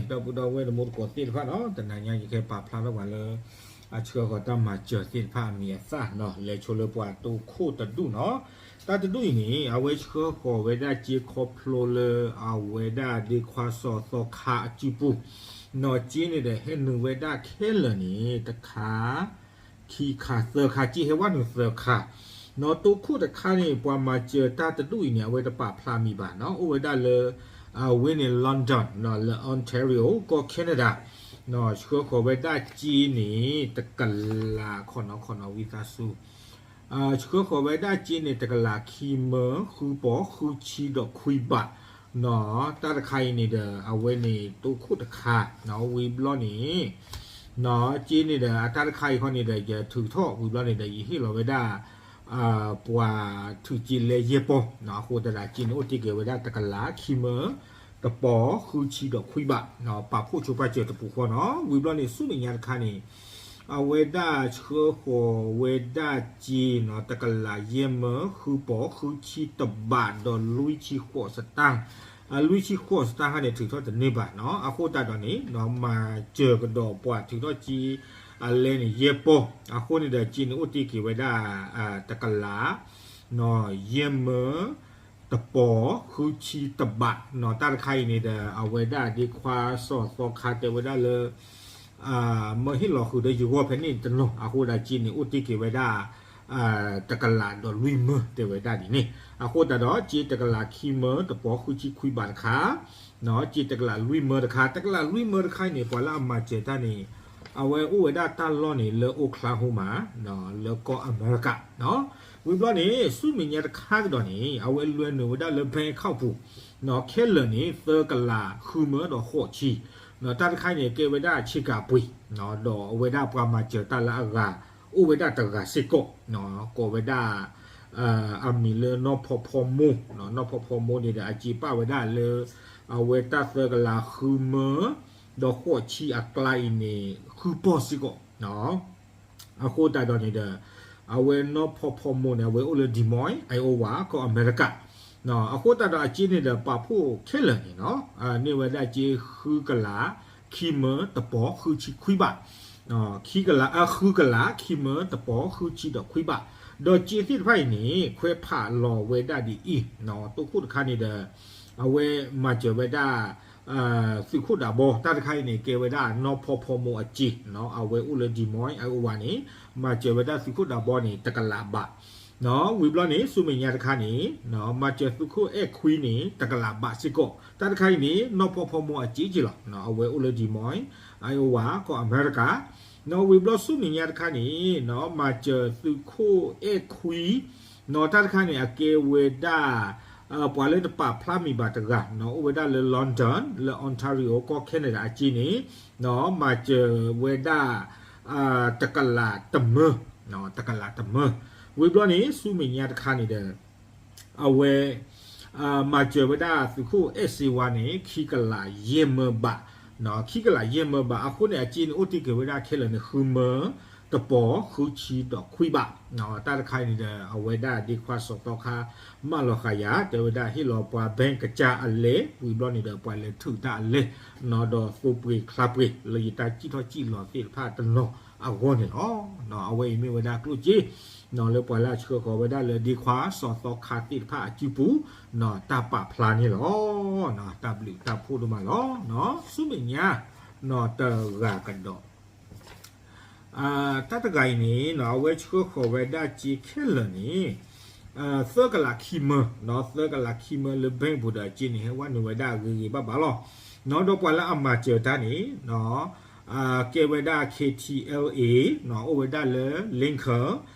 ဒီပုၢ်ဒီဝဲၢ်တံၤသကိးသ့ၣ်တဖၣ်နီၤ, တနၤညါယကဟဲပာ်ဖျါထီၣ်ပှၤလၢ အဆှၢဃီၤတၢ်မၤစၢၤသ့ၣ်တဖၣ်အမံၤအသၣ်နီၤ, လဲၤဆိလၢပှၤတိခိၣ်တဒူၣ်နီၤ. တၢ်တဒူၣ်အံၤန့ၣ် အဝဲဆှၢဃီၤဝဲဒၣ်စ့ခီဖျိလၢအဝဲဒၣ်ဒ့ခွါစီၤသီခါအစုပူၤနီၤ, စ့န့ၣ်ဒီးဟဲနုာ်ဝဲဒၣ်ခဲလၢာ်န့ၣ် တခါ ခံခါ သၢခါ, စ့ဟဲဝဲနုာ်သၢခါနီၤ. တိခိၣ်တခါန့ၣ် ပှၤမၤစၢၤတၢ်တဒူၣ်အံၤန့ၣ် အဝဲတပာ်ဖျါမံၤဘၣ်နီၤ, အိၣ်ဝဲဒၣ်လၢ အဝဲန့ၣ် London နီၤ, လၢ Ontario ကီၢ် Canada နီၤ, ဆှၢဃီၤဝဲဒၣ်စ့န့ၣ် တကလး ခီနီၤခီနီၤ ဝံသးစူၤ ဆှၢဃီၤဝဲဒၣ်စ့န့ၣ် တကလးခံမၢ ဃုပီၢ် ဃုဆံဒီးခွံဘးနီၤ. တၢ်တခါအံၤန့ၣ်ဒီး အဝဲန့ၣ်တိခိၣ်တခါနီၤ, ဝံၤဘျီန့ၣ် နီၤ, စ့န့ၣ်ဒီး အတၢ်တခါအံၤခီန့ၣ်ဒီး ယထုးထီၣ်ဝံၤဘျီန့ၣ်ဒီး ယဟ့ၣ်လီၤဝဲဒၣ် ပှၤထုးစ့လဲယဲၢ်ပီၢ်နီၤ, အဃိသတးဒီး စ့န့ၣ်အိၣ်တ့ၢ်က့ၤဝဲဒၣ် တကလးခံမၢ တပီၢ် ဃုဆံဒီးခွံဘးနီၤ, ပာ်ဖှိၣ်ဆိပာ်စၢၤတပူၤဃီနီၤ. ဝံၤဘျီန့ၣ် ဆူမဲာ်ညါတခါန့ၣ် အဝဲဒၣ်ဆှၢဃီၤဝဲဒၣ်စ့နီၤ, တကလးယဲၢ်မၢ ဃုပီၢ် ဃုဆံတဘး ဒီးလွံၢ်ဆံဃိးစတၢ် အလွံၢ်ဆံဃိးစတၢ်ခါန့ၣ် ထုးထီၣ်တန့ၢ်ဘၣ်နီၤ. အဃိသတးဒီးန့ၣ် မၤစၢၤကဒီးပှၤထုးထီၣ်စ့အလဲန့ၣ် ယဲၢ်ပီၢ်, အဃိန့ၣ်ဒီး စ့န့ၣ်အိၣ်တ့ၢ်က့ၤဝဲဒၣ် တကလး ယဲၢ်မၢ တပီၢ် ဃုဆံတဘးနီၤ. တၢ်တခါအံၤန့ၣ်ဒီး အဝဲဒၣ်ဒ့ခွါစီၤသီခါတဲဝဲဒၣ်လၢ မၢဟ့ၣ်လီၤဃုာ်ဒီးယဂီၢ်ဖဲန့ၣ်တနီၤ, အဃိဒၣ်စ့န့ၣ်အိၣ်တ့ၢ်က့ၤဝဲဒၣ် တကလးဒီးလွံၢ်မၢတဲဝဲဒၣ်ဒ်န့ၣ်. အဃိသတးဒီး စ့တကလးခံမၢ တပီၢ် ဃုဆံခွံဘးတခါ, စ့တကလးလွံၢ်မၢတခါ, တကလးလွံၢ်မၢတခါအံၤန့ၣ် ပှၤလၢအမၤစၢၤတၢ်န့ၣ် အဝဲအိၣ်ဝဲဒၣ်တၢ်လီၢ်န့ၣ်လၢ Oklahoma လၢကီၢ်အမဲရကၤ ဝံၤဘျီန့ၣ် ဆူမဲာ်ညါတခါကဒီးန့ၣ် အဝဲလဲၤနုာ်ဝဲဒၣ်လၢ bank account ပူၤ ခဲလၢာ်န့ၣ် သၢကလးဃုမၢဒီးဃိးဆံ, တၢ်တခါအံၤန့ၣ် ကဲဝဲဒၣ်ဆ့ကၤပှ့ၤ ဒီးအဝဲဒၣ်ပှၤမၤစၢၤတၢ်လၢအဂၤ အိၣ်ဝဲဒၣ်တဂၤစ့ၢ်ကီး ကိးဝဲဒၣ် အမံၤလၢနီၢ်ဖီဖီမိၢ်, နီၢ်ဖီဖီမိၢ်န့ၣ်ဒီး အစ့ပာ်ဝဲဒၣ်လၢ အဝဲတၢ်သၢကလးဃုမၢ ဒီးဃိးဆံအကျါအံၤန့ၣ် ဃုပီၢ်စ့ၢ်ကီး အဃိသတးဒီးန့ၣ်ဒီး အဝဲနီၢ်ဖီဖီမိၢ်န့ၣ် အဝဲအိၣ်လၢ Des Moines, Iowa ကီၢ်အမဲရကၤ, အဃိသတးဒီးအစ့န့ၣ်ဒီး ပာ်ဖှိၣ်ခဲလၢာ်န့ၣ်နီၤ, န့ၢ်ဝဲဒၣ်စ့ဃုကလး ခံမၢတပီၢ်ဃုဆံခွံဘး, ခံကလး အဃုကလး ခံမၢတပီၢ်ဃုဆံဒီးခွံဘး, ဒီးစ့သ့ၣ်တဖၣ်အံၤန့ၣ် ခွဲးဖးလီၤဝဲဒၣ်ဒ်အံၤ, တိခိၣ်တခါန့ၣ်ဒီး အဝဲမၤစၢၤဝဲဒၣ် သုးခိၣ်ဒးဘီ, တၢ်တခါအံၤန့ၣ် ကဲဝဲဒၣ်နီၢ်ဖီဖီမိၢ်အစ့, အဝဲအိၣ်လၢ Des Moines, Iowa န့ၣ် မၤစၢၤဝဲဒၣ်သုးခိၣ်ဒးဘီန့ၣ် တကလးဘး, ဝံၤဘျီန့ၣ် ဆူမဲာ်ညါတခါန့ၣ် မၤစၢၤသုးခိၣ်အဲၣ်ခွံန့ၣ် တကလးဘးစ့ၢ်ကီး, တၢ်တခါအံၤန့ၣ် နီၢ်ဖီဖီမိၢ်အစ့က့လီၤ, အဝဲအိၣ်လၢ Des Moines, Iowa ကီၢ်အမဲရကၤ, ဝံၤဘျီဆူမဲာ်ညါတခါန့ၣ် မၤစၢၤသုးခိၣ်အဲၣ်ခွံ တၢ်တခါန့ၣ် အကဲဝဲဒၣ် ပှၤလၢတပာ်ဖျါမံၤဘၣ်တဂၤ အိၣ်ဝဲဒၣ်လၢ London လၢ Ontario ကီၢ် Canada အစ့န့ၣ် မၤစၢၤဝဲဒၣ် တကလးတမၢ, တကလးတမၢ, ဝံၤဘျီန့ၣ် ဆူမဲာ်ညါတခါန့ၣ်ဒီး အဝဲ မၤစၢၤဝဲဒၣ်သုးခိၣ်အဲၣ်စ့ဝါန့ၣ် ခံကလးယဲၢ်မၢဘး, ခံကလးယဲၢ်မၢဘး, အဃိန့ၣ် အစ့န့ၣ်အိၣ်တ့ၢ်က့ၤဝဲဒၣ်ခဲလၢာ်န့ၣ် ဃုမၢ တပီၢ်ဃုဆံဒီးခွံဘး, တၢ်တခါအံၤန့ၣ်ဒီး အဝဲဒၣ်ဒ့ခွါစီၤသီခါ မၢလီၤဃာ်ယၤ တဲဝဲဒၣ်ဟ့ၣ်လီၤပှၤ bank ကစၢ်အလဲ, ဝံၤဘျီန့ၣ်ဒီး ပှၤလဲၤထုးတၢ်အလဲ ဒီးသိပှ့ၤချါပှ့ၤ လၢယတၢ်စံၣ်ထီၣ်စံၣ်လီၤသ့ၣ်တဖၣ်တနီၤအဂီၢ်န့ၣ်လီၤ. အဝဲအံၤမ့ၢ်ဝဲဒၣ်ကျိၣ်စ့ လၢပှၤလၢအဆှၢဃီၤဝဲဒၣ်လၢဒ့ခွါစီၤသီခါသ့ၣ်တဖၣ်အစုပူၤ တၢ်ပာ်ဖျါန့ၣ်လီၤ. တၢ်ဘျုးတၢ်ဖှိၣ်ဒိၣ်မးလီၤ. ဆူမဲာ်ညါ တဂၤကဒီး တၢ်တဂၤအံၤန့ၣ် အဝဲဆှၢဃီၤဝဲဒၣ်စ့ခဲလၢာ်န့ၣ် သၢကလးခံမၢ, သၢကလးခံမၢလၢ bank ပူၤဒီး အစ့န့ၣ် ဟဲဝဲနုာ်ဝဲဒၣ်ဂ့ၤဂ့ၤဘၣ်ဘၣ်လီၤ. ဒီးပှၤလၢအမၤစၢၤတၢ်န့ၣ် ကဲဝဲဒၣ် K T L A အိၣ်ဝဲဒၣ်လၢ Lincoln,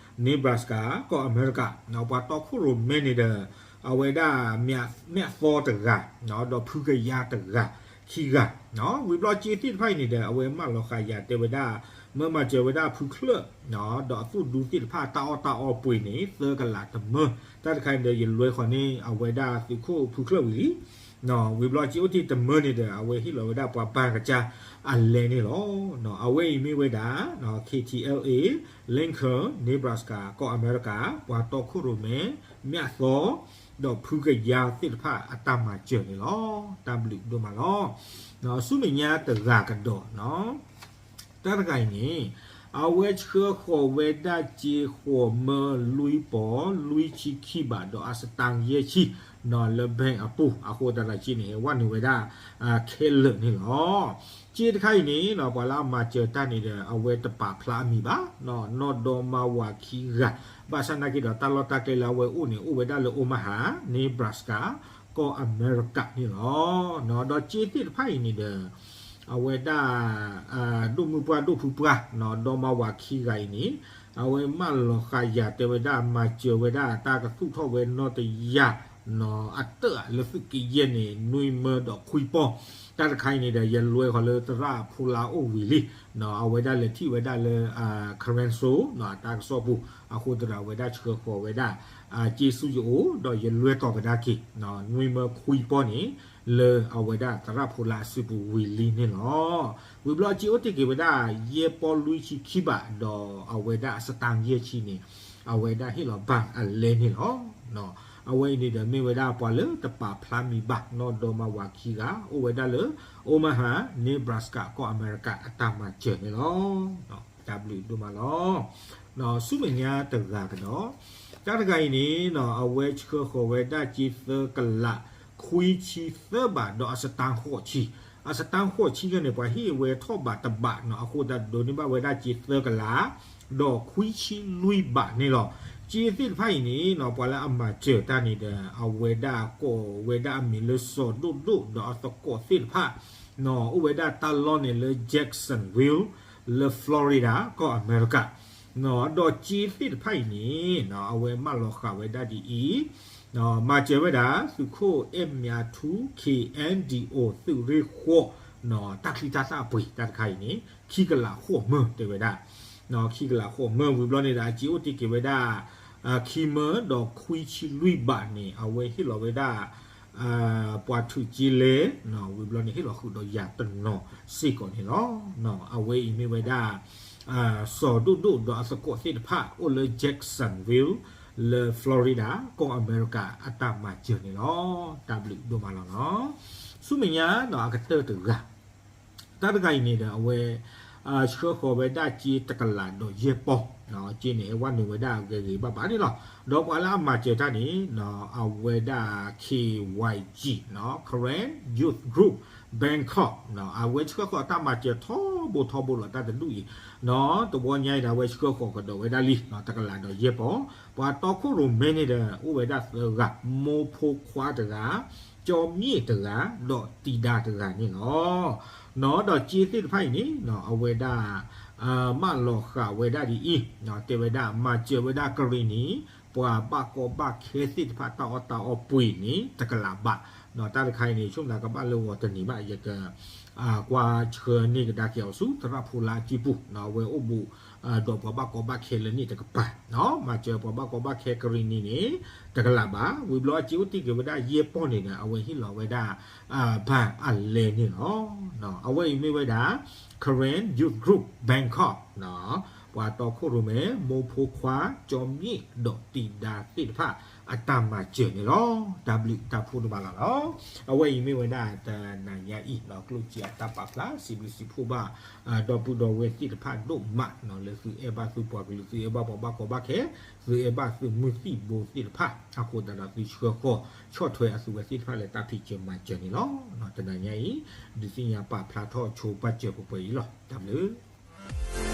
Nebraska ကီၢ်အမဲရကၤ, ပှၤတီခိၣ်ရိၣ်မဲန့ၣ်ဒီး အဝဲဒၣ် မၠၣ်သီတဂၤ ဒီးဖုကယၤတဂၤ ခံဂၤ, ဝံၤဘျီစ့သ့ၣ်တဖၣ်အံၤန့ၣ်ဒီး အဝဲမၢလီၤဃာ်ယၤတဲဝဲဒၣ် မၢမၤစၢၤဝဲဒၣ်ဖုချၢၣ် ဒီးအသူၣ်ဒူသ့ၣ်တဖၣ် တၢ်အီၣ်တၢ်အီပှ့ၤန့ၣ် သၢကလးတမၢ, တၢ်တခါန့ၣ်ဒီး ယလွဲဃီၤန့ၢ်အဝဲဒၣ်သုးခိၣ်ဖုချၢၣ်ဝံၤလံ. ဝံၤဘျီစ့အိၣ်တ့ၢ်တမၢန့ၣ်ဒီး အဝဲဟ့ၣ်လီၤဝဲဒၣ်ပှၤ bank ကစၢ်အလဲန့ၣ်လီၤ. အဝဲအံၤမ့ၢ်ဝဲဒၣ် K T L A, Lincoln, Nebraska ကီၢ်အမဲရကၤ ပှၤတီခိၣ်ရိၣ်မဲ မၠၣ်သီ ဒီးဖုကယါသ့ၣ်တဖၣ်အတၢ်မၤစၢၤန့ၣ်လီၤ. တၢ်ဘျုးဒိၣ်မးလီၤ. ဆူမဲာ်ညါတဂၤကဒီး တၢ်တဂၤအံၤန့ၣ် အဝဲဆှၢဃီၤဝဲဒၣ်စ့ဃိးမၢလွံၢ်ပီၤ လွံၢ်ဆံခံဘး ဒီးအစတါယဲၢ်ဆံ လၢ bank အပူၤ အဃိသတးဒီးစ့န့ၣ် ဟဲဝဲနုာ်ဝဲဒၣ် ခဲလၢာ်န့ၣ်လီၤ. စ့တခါအံၤန့ၣ် ပှၤလၢအမၤစၢၤတၢ်န့ၣ်ဒီး အဝဲတပာ်ဖျါအမံၤဘၣ် နီၢ်ဒီမါဝၤခံဂၤ ဘၣ်ဆၣ်နာ်က့ဒီးတၢ်လီၢ်တၢ်ကျဲလၢအဝဲအိၣ်န့ၣ် အိၣ်ဝဲဒၣ်လၢ Omaha Nebraska ကီၢ်အမဲရကၤန့ၣ်လီၤ. ဒီးစ့သ့ၣ်တဖၣ်အံၤန့ၣ်ဒီး အဝဲဒၣ် ဒိၣ်မုၢ်ပှၢ်ဒိၣ်ဖုပှၢ် နီၢ်ဒီမါဝၤခံဂၤအံၤန့ၣ် အဝဲမၢလီၤဃာ်ယၤတဲဝဲဒၣ် မၤစၢၤဝဲဒၣ်တၢ်ကသူၣ်ထီၣ်ဝဲနီၢ်တယၢ် အတၢၢ်လၢသုးက့ယဲၢ်န့ၣ် နွံမၢဒီးခွံပီၤ တၢ်တခါအံၤန့ၣ်ဒီး ယလွဲဃီၤလၢသရၣ်ဖိလါအိၣ်ဝံၤလံ အဝဲဒၣ်လဲၤထံၣ်ဝဲဒၣ်လၢ Congress အတၢ်ကစီၣ်ပူၤ အဃိသတးဒီးအဝဲဒၣ်ဆှၢဃီၤဝဲဒၣ် စ့ဆူယအိၣ် ဒီးယလွဲတီၤကဒါက့ၤ နွံမၢခွံပီၤန့ၣ် လၢအဝဲဒၣ်သရၣ်ဖိလါအစုပူၤဝံၤလံန့ၣ်လီၤ. ဝံၤဘျီစ့အိၣ်တ့ၢ်က့ၤဝဲဒၣ် ယဲၢ်ပီၤလွံၢ်ဆံခံဘး ဒီးအဝဲဒၣ်အစတါယဲၢ်ဆံန့ၣ် အဝဲဒၣ်ဟ့ၣ်လီၤဘၣ်အလဲန့ၣ်လီၤ. အဝဲအံၤန့ၣ်ဒီးမ့ၢ်ဝဲဒၣ်ပှၤလၢတပာ်ဖျါမံၤဘၣ် နီၢ်ဒီမါဝၤခံဂၤ အိၣ်ဝဲဒၣ်လၢ Omaha Nebraska ကီၢ်အမဲရကၤအတၢ်မၤစၢၤန့ၣ်လီၤ. တၢ်ဘျုးဒိၣ်မးလီၤ. ဆူမဲာ်ညါတဂၤကဒီး တၢ်တဂၤအံၤန့ၣ် အဝဲဆှၢဃီၤဝဲဒၣ်စ့သၢကလး ခွံဆံသၢဘး ဒီးအစတါဃိးဆံ အစတါဃိးဆံခါန့ၣ် ပှၤဟ့ၣ်ဝဲထီၣ်ဘးတဘးနီၤ အဃိသတးဒိးန့ၢ်ဘၣ်ဝဲဒၣ်စ့သၢကလး ဒီးခွံဆံလွံၢ်ဘးန့ၣ်လီၤ. စ့သ့ၣ်တဖၣ်အံၤန့ၣ် ပှၤလၢအမၤစၢၤတၢ်န့ၣ်ဒီး အဝဲဒၣ်ကိးဝဲဒၣ်အမံၤလၢစီၤဒိၣ်ဒိၣ် ဒီးအသကိးသ့ၣ်တဖၣ် အိၣ်ဝဲဒၣ်တၢ်လီၢ်န့ၣ်လၢ Jacksonville လၢ Florida ကီၢ်အမဲရကၤ ဒီးစ့သ့ၣ်တဖၣ်အံၤန့ၣ် အဝဲမၢလီၤဃာ်ဝဲဒၣ်ဒ်အံၤ မၤစၢၤဝဲဒၣ် သုးခိၣ်အဲၣ်မၠးထူ K N D O သုးရ့ၣ်ဃိး တၢ်ချံတၢ်သၣ်အပှ့ၤတၢ်တခါအံၤန့ၣ် ခံကလးဃိးမၢတဲဝဲဒၣ် ခံကလးဃိးမၢ ဝံၤဘျီန့ၣ်ဒီး အစ့အိၣ်တ့ၢ်က့ၤဝဲဒၣ် ခံမၢဒီးခွံဆံလွံၢ်ဘးန့ၣ် အဝဲဟ့ၣ်လီၤဝဲဒၣ် ပှၤထုးက့လဲ ဝံၤဘျီန့ၣ် ဟ့ၣ်လီၤဃုာ်ဒီးယၤတနီၤစ့ၢ်ကီးန့ၣ်လီၤ. အဝဲအံၤမ့ၢ်ဝဲဒၣ် စီၤဒိၣ်ဒိၣ်ဒီးအသကိးသ့ၣ်တဖၣ် အိၣ်လၢ Jacksonville လၢ Florida ကီၢ်အမဲရကၤအတၢ်မၤစၢၤန့ၣ်လီၤ. တၢ်ဘျုးဒိၣ်မးလီၤနီၤ. ဆူမဲာ်ညါနီၤ အကတၢၢ်တဂၤ တၢ်တဂၤအံၤန့ၣ်ဒီး အဝဲ ဆှၢဃီၤဝဲဒၣ်စ့တကလးဒီးယဲၢ်ပီၤ စ့န့ၣ် ဟဲဝဲနုာ်ဝဲဒၣ်ဂ့ၤဂ့ၤဘၣ်ဘၣ်န့ၣ်လီၤ. ဒီးပှၤလၢအမၤစၢၤတၢ်န့ၣ် အဝဲဒၣ် K Y G Karen Youth Group Bangkok အဝဲဆှၢဃီၤတၢ်မၤစၢၤထီဘိထီဘိလီၤ တၢ်တဒူၣ်အံၤ တဝီညါအံၤဒီး အဝဲဆှၢဃီၤကဒီးဝဲဒၣ်လံ တကလးဒီးယဲၢ်ပီၤ ပှၤတီခိၣ်ရိၣ်မဲန့ၣ်ဒီး အိၣ်ဝဲဒၣ်သၢဂၤ မိၢ်ဖိခွါတဂၤ ကၠီမ့ၣ်တဂၤ ဒီးတံၤဒါတဂၤန့ၣ်လီၤ. နီၤ ဒီးစ့သ့ၣ်တဖၣ်အံၤန့ၣ် အဝဲဒၣ် မၢလီၤဃာ်ဝဲဒၣ်ဒ်အံၤ တဲဝဲဒၣ် မၤစၢၤဝဲဒၣ်ကရံၣ်နံၤ ပှၤဘၣ်ကီဘၣ်ခဲသ့ၣ်တဖၣ် တၢ်အီၣ်တၢ်အီပှ့ၤန့ၣ် တကလးဘး တၢ်တခါအံၤန့ၣ် ဆိကမိၣ်ကဘၣ်လၢဂီၤတနံၤဘၣ် ယက ကွၢ်ဆှၢန့ၢ်ကဒါက့ၤအီၤဆူ သရၣ်ဖိလါအစုပူၤ အဝဲအိၣ်ဘူး ဒီးပှၤဘၣ်ကီဘၣ်ခဲလၢန့ၣ်တကပၤ မၤစၢၤပှၤဘၣ်ကီဘၣ်ခဲကရံၣ်နံၤန့ၣ် တကလးဘး ဝံၤဘျီအစ့အိၣ်တ့ၢ်က့ၤဝဲဒၣ်ယဲၢ်ပီၤန့ၣ်ဒီး အဝဲဟ့ၣ်လီၤဝဲဒၣ် ဘၣ်အလဲန့ၣ်လီၤ. အဝဲအံၤမ့ၢ်ဝဲဒၣ် Karen Youth Group Bangkok ပှၤတီခိၣ်ရိၣ်မဲ မိၢ်ဖိခွါ ကၠီမ့ၣ် ဒီးတံၤဒါသ့ၣ်တဖၣ် အတၢ်မၤစၢၤန့ၣ်လီၤ. တၢ်ဘျုးတၢ်ဖှိၣ်ဒိၣ်မးလီၤနီၤ. အဝဲအံၤမ့ၢ်ဝဲဒၣ်တနၤညါအံၤ ကျိၣ်စ့အတၢ်ပာ်ဖျါ စံးဘျုးစံးဖှိၣ်ဘၣ် ဒီပုၢ်ဒီဝဲၢ်သ့ၣ်တဖၣ်ဒိၣ်မးနီၤ လၢသုအဲၣ်ဘၣ်သုပှၤကလုာ် သုအဲၣ်ဘၣ်ပှၤဘၣ်ကီဘၣ်ခဲ သုအဲၣ်ဘၣ်သုးမုၢ်သံၣ်ဘိသ့ၣ်တဖၣ် အဃိသတးဒီးသုဆှၢဃီၤ ဆီၣ်ထွဲအသုဝဲသ့ၣ်တဖၣ်လၢတၢ်ဖံးစၢၤမၤစၢၤန့ၣ်လီၤ. တနၤညါအံၤ ဒုးသ့ၣ်ညါပာ်ဖျါထီၣ်ဆိပာ်စၢၤပှဲၤပှဲၤအံၤလီၤ. တၢ်ဘျုး